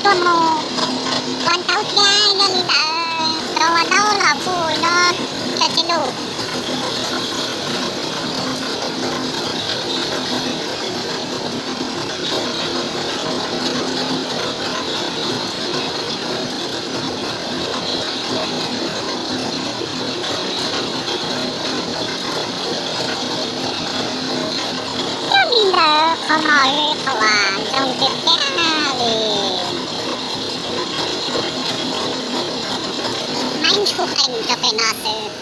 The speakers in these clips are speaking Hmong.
tuaj mus ua ntaub thiab, yog li ntawd rau ua ntaub los kuj nyob tso tseg lus. Yog li ntawd qhov no thaum uas zoo tiag tiag li, maib ntshua qees rau pem no xwb.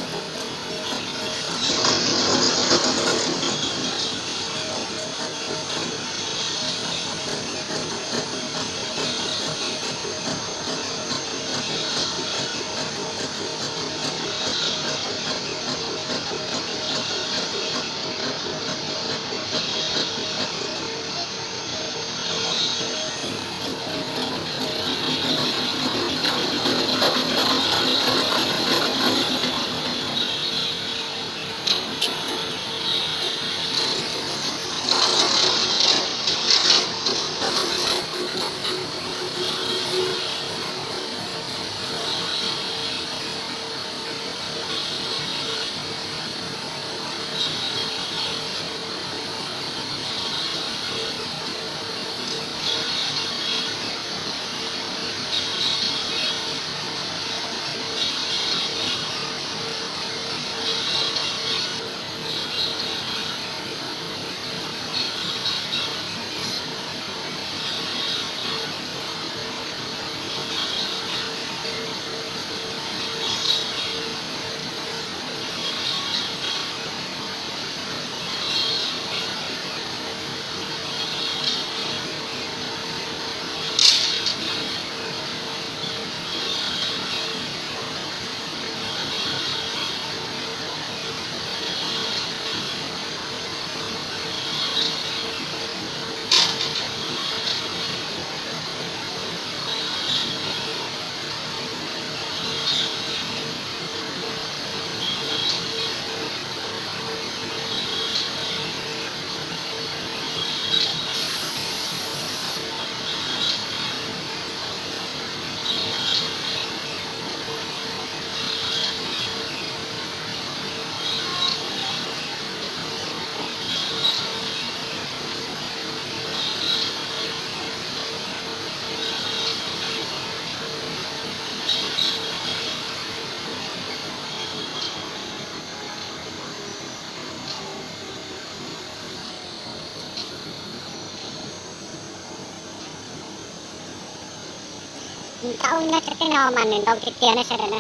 Ntaub nyob tsev teb no mas nws ntau tiag tiag ne sawv daws na.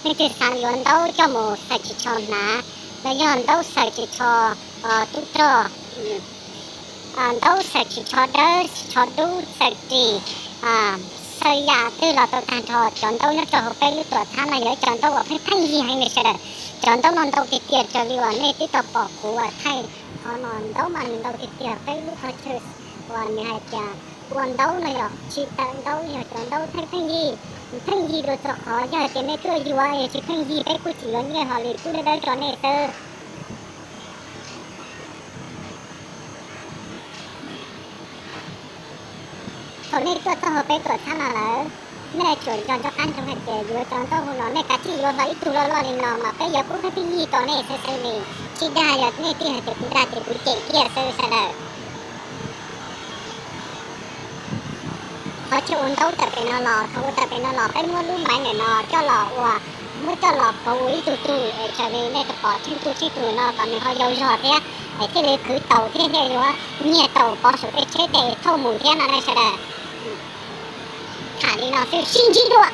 Leej twg xav yuav ntaub coj mus xaws ris tsho hnav, los yog ntaub xaws ris tsho tub rog, ntaub xaws ris tsho dawb, ris tsho dub, xaws ris, xaws yam twg los tau tag nrho. Cov ntaub nyob rau hauv peb lub tuam txhab no yog ib cov ntaub uas pheej pheej yig heev li sawv daws. Cov ntaub no ntau tiag tiag raws li uas nej twb tau pom kuv uas thaij qhov no, ntaub mas nws ntau tiag tiag. Peb lub qhov chaw uas nws hais tias ua ntaub no yog tsis tawm ntaub, yog cov ntaub pheej pheej yig, pheej yig dua txog qhov yog hais tias nej tuaj yuav es tsis pheej yig peb kuj tsis yuav nyiaj hlo li, kuj dawb dawb rau nej xwb. Thaum nej tuaj txog hauv peb tuam txhab no lawm, nej tsuas nco ntsoov qab ntsoov hais tias yuav cov ntaub hauv no, nej kav tsij yuav hlo ib tug loj loj li no mas peb yuav pub pheej pheej yig rau nej xwb xwb li. Tsis dag yog nej twb hais tias kuv dag ces kuv cem kiag xwb sawv daws. Qhov chaw ua ntaub tawm pem no los, thaum ua tawm pem no los peb muab lub maiv ntawm no coj los ua, muab coj los pauv ua ib tug tug es raws li nej tau pom tsheej tug tsheej tug no kom nws ho yau zog thiab es thiaj li khwv taus thiab thiaj yuav nyiag tau pov saum tej tsheb tej thauj mus thiab no ne sawv daws. Tham li no xwb sib ntsib dua.